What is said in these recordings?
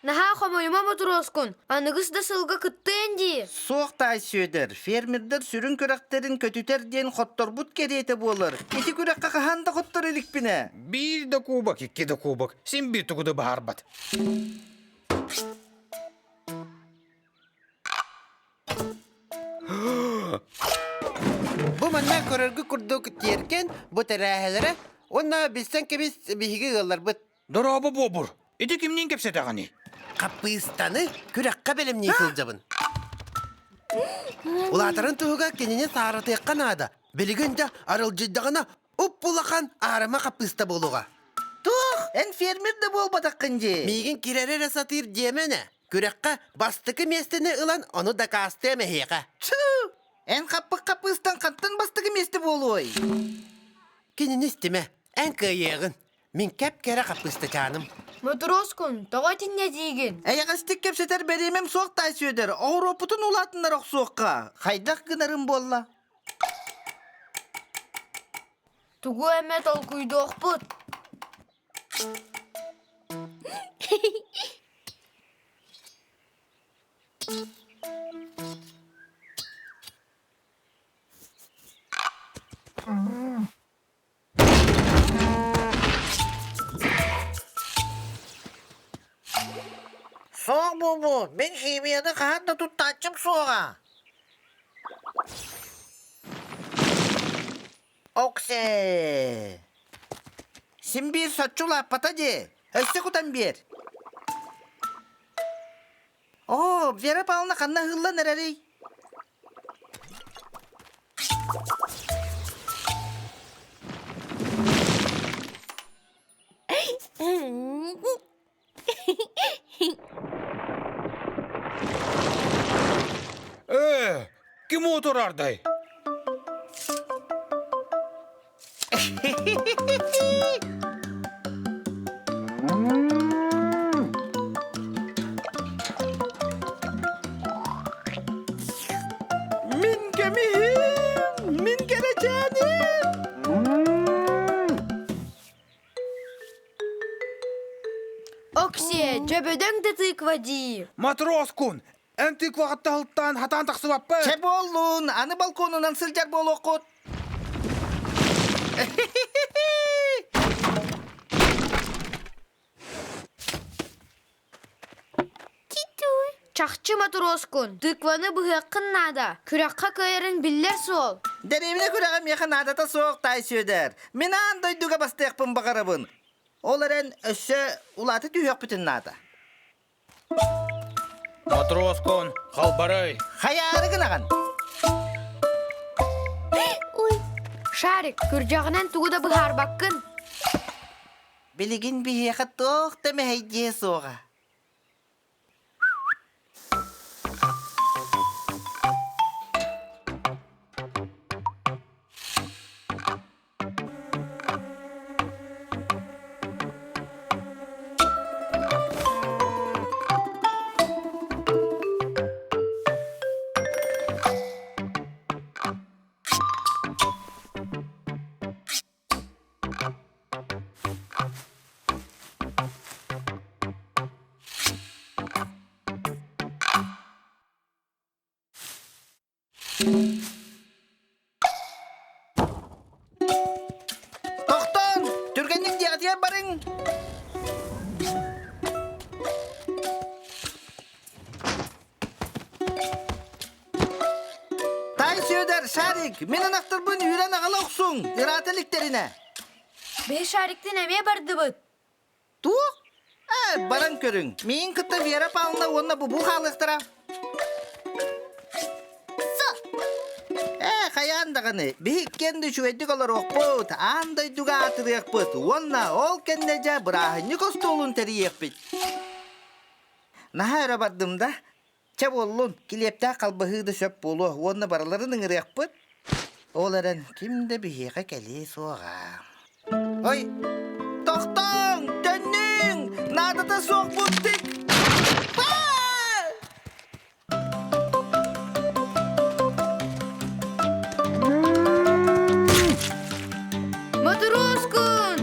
Наһаа хомойума мотуруоскун, аныгыс да сылга кыттыан дии. Суох таай Сүөдэр, фермердэр сүрүн күрэхтэрин көтүтэр диэн хотторбут кэриэтэ буолар. Ити күрэххэ хаһан да хотторо иликпинэ. Биир да кубок, икки да кубок, син биир тугу да баһарбат. Бу манна көрөргүт курдук тиэргэн бу тэрээһэлэрэ уонна билсэн кэбис биһиги ыалларбыт. Дорообо буобур. Ити кимниин кэпсэтэҕиний? Хаппыыстаны күрэххэ бэлэмнии сылдьабын. Улаатарын туһугар кинини сааратыахха наада. Билигин да арылдьыйдаҕына уп-улахан аарыма хаппыыста буолуоҕа. Туох? Эн фермер да буолбатаххын дии. Миигин кирэри эрэ сатыыр диэмэ Күрэххэ бастакы миэстэни ылан ону дакаастыам эһиэхэ. Тьфу! Эн хаппыт хаппыыстан хантан бастакы миэстэ буолуой? Кинини истимэ, эн кыайыаҕын. Мин кэп-кэрэ хаппыыстачааным. Мотуруоскун, тоҕо итиннэ диигин? Эйэҕэстик кэпсэтэр бэриэмэм суох таай Сүөдэр, оҕуруоппутун улаатыннара охсуохха. Хайдах гынарым буолла? Тугу эмэ толкуйдуохпут. Суох буолбут, мин химияны хаһан да туттааччым суоҕа. Оксе! Син биир соччо улааппата дии. Өссө кутан биэр. Оо, Вера Павловна ханна ыһыллан эрэрий? Ээ, ким отырардай? Мин көмүһүм, мин кэрэчээним! Оксиэ, дьөбөдөҥ да тыква дии. Матроскун, эн тыкваҕытта һылтаан хатаан тахсыбаппын. Чэ буоллун, аны балконунан сылдьар буолуоххут. Чахчы матроскун, тыкваны быһыаххын наада. Күрэххэ кыайарын биллэр суол. Дэриэбинэ күрэҕэ миэхэ наадата суох, таай Сүөдэр. Мин аан дойдуга бастыахпын баҕарабын. Ол эрэн өссө улаата түһүөхпүтүн наада. Матроскун, халбарай. Хайаары гынаҕын? Ой, Шарик, күрдьэҕинэн тугу да быһаарбаккын. Билигин биһиэхэ туох да мэһэйдиэ суоҕа. Тохтоон! Түргэнник дьиэҕитигэр барыҥ! Тай Сүөдэр, Шарик, мин ынахтарбын үүрэн аҕала охсуҥ, ыраата иликтэринэ. Биһи Шариктыын эмиэ бардыбыт. Туох? Ээ, баран көрүҥ. Миин кытта Вера Павловна уонна Бубу хаалыахтара. Ээ, хайаан даҕаны, биһи иккиэн да үчүгэйдик олоруохпут, аан дойдуга аатырыахпыт уонна ол кэннэ дьэ бырааһынньык остуолун тэрийиэхпит. Наһаа өрө бардым да, чэ буоллун, килиэптээх халбаһыы да сөп буолуо уонна барыларын ыҥырыахпыт. Ол эрэн ким да биһиэхэ кэлиэ суоҕа. Ой, тохтооҥ, төннүҥ, наадата суох буттик. Мотуруоскун!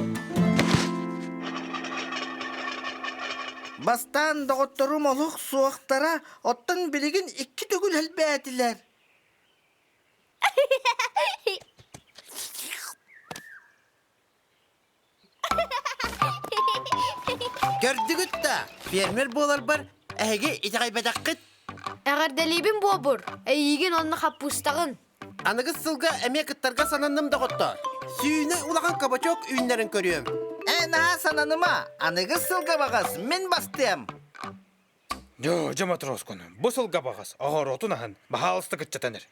Бастаан доҕотторум олох суохтара, оттон билигин икки төгүл элбээтилэр. Көрдүгүт да, фермер буоларбар эһиги итэҕэйбэтэххит. Эҕэрдэлиибин буобур, эйиигин онно хаппыыстаҕын. Аныгыс сылга эмиэ кыттарга сананным доҕоттоор. Сүүнэ улахан кабачок үүннэрин көрүөм. Эн аа сананыма, аныгыс сылга баҕас мин бастыам. Дьэ, дьэ матроскун, бу сылга баҕас оҕоротун аһын, баһаалыста кыччатан эр.